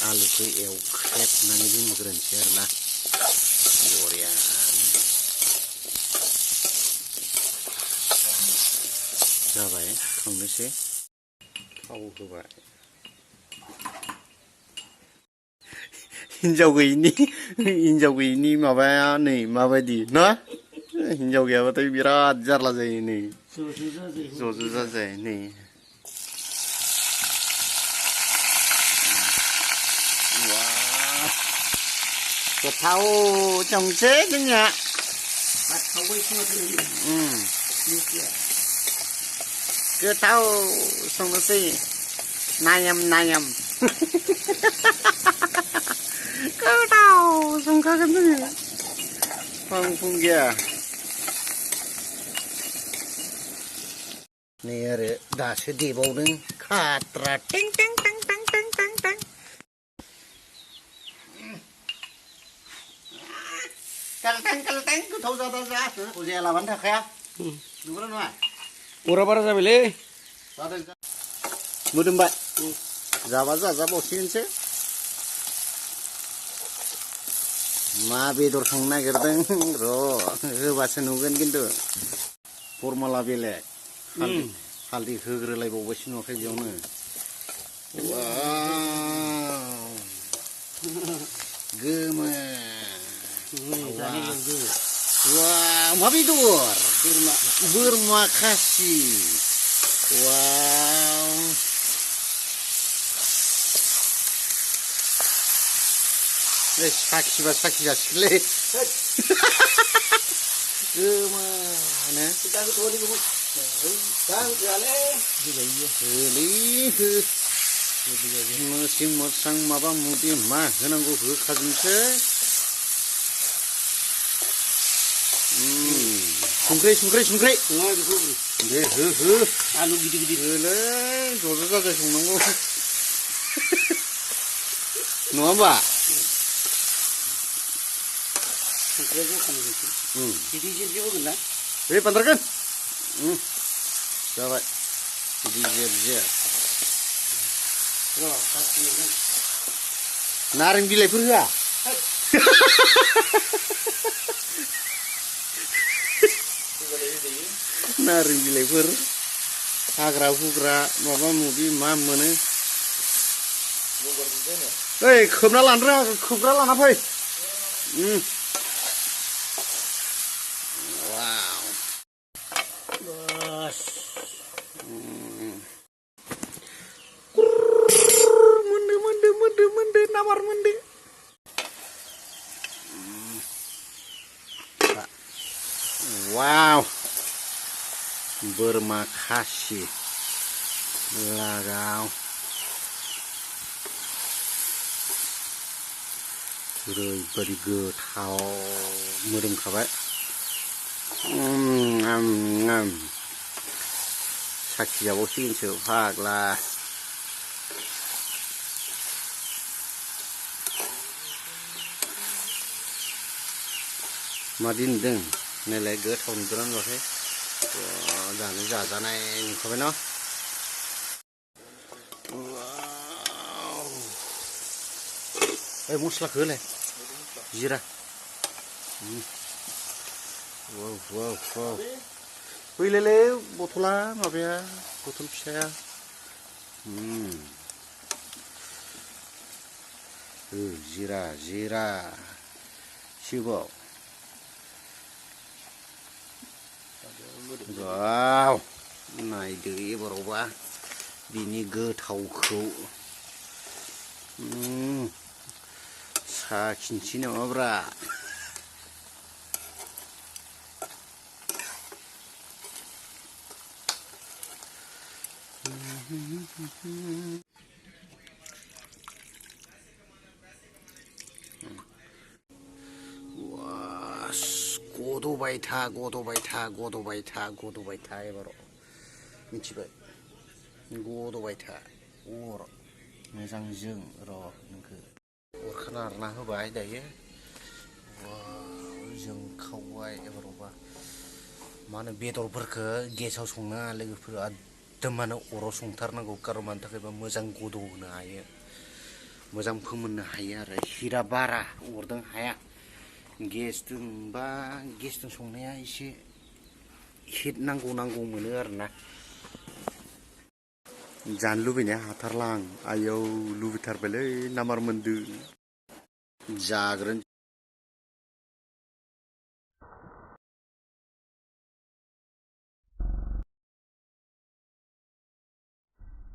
आलुखौ एवख्रेबनानै दोनग्रोनोसै आरोना बरिया जाबाय खांनोसै थाव होबाय हिनजाव गैयिनि माबाया नै माबायदि ना हिनजाव गैयाबाथाय बिराद जारला जायो नै ज' जाजाय नै गोथाव संसै जोंनिया गोथाव संनोसै नायम गोथाव संखागोन जोङो फां गैया नै आरो दासो देबावदों खात्रा टें टें टें टें टें टें टें कालटें गोथाव जादा जा अजाया लाबानो थाखाया नंगौना नङा अरा बारा जाबायलै जादों मोदोमबाय जाबा जाजाबावसिगोनसो मा बेदर संनो नागिरदों र' होबासो नुगोन खिन्थु फरमुला बेलेग हालदै होग्रोलायबावबायसो नुवाखै बेयावनो गोमो मा बेदर बोरमा खासि साखिबा साखि जासिगोनलै गोमानो मोसिं मोस्रां माबा मुदि मा होनांगौ होखाजोबसै संख्रै दे हो आलु गिदिर होलै ज' जाजाय संनांगौ नङा होमबा बे बांद्रायगोन जाबाय बिदि जेब नारें बिलाइफोर होआ नारें बिलाइफोर हाग्रा हुग्रा माबा मुबि मा मोनो ओइ खोबना लानो रोङा खोबग्रा लाना फै मोनदो नाबार मोनदो वाव बोरमा खासि लागाव ओरैबायदि गोथाव मोदोमखाबाय साखि जाबावसिगोनसो फाग्ला मादि नुदों नायलाय गोथाव नुदोंना नुवाखै जानो जाजानाय नुखाबाय न मस्लाखौ होलाय जिरा फैलायलै बथला माबाया बथल फिसाया जिरा सिबाव वाव नायदो एबारावबा बिनि गोथावखौ साखिनोसै नामाब्रा गदबाय था एबाराव मिथिबाय गदबाय था अर मोजांजों र' नोंखौ अरखौ नारना होबाय दायो जोंखावबाय एबारावबा मा होनो बेदरफोरखौ गेसाव संनो लोगोफोर एकदम माने अराव संथारनांगौ कारन मानि थाखायबा मोजां गदौ होनो हायो मोजां फोमोननो हायो आरो हिटआ बारा अरजों हाया गेसजों बा गेसजों संनाया एसे हिट नांगौ मोनो आरोना जानो लुबैनाया हाथारला आं आयौ लुबैथारबायलै नामार मोनदो जाग्रोन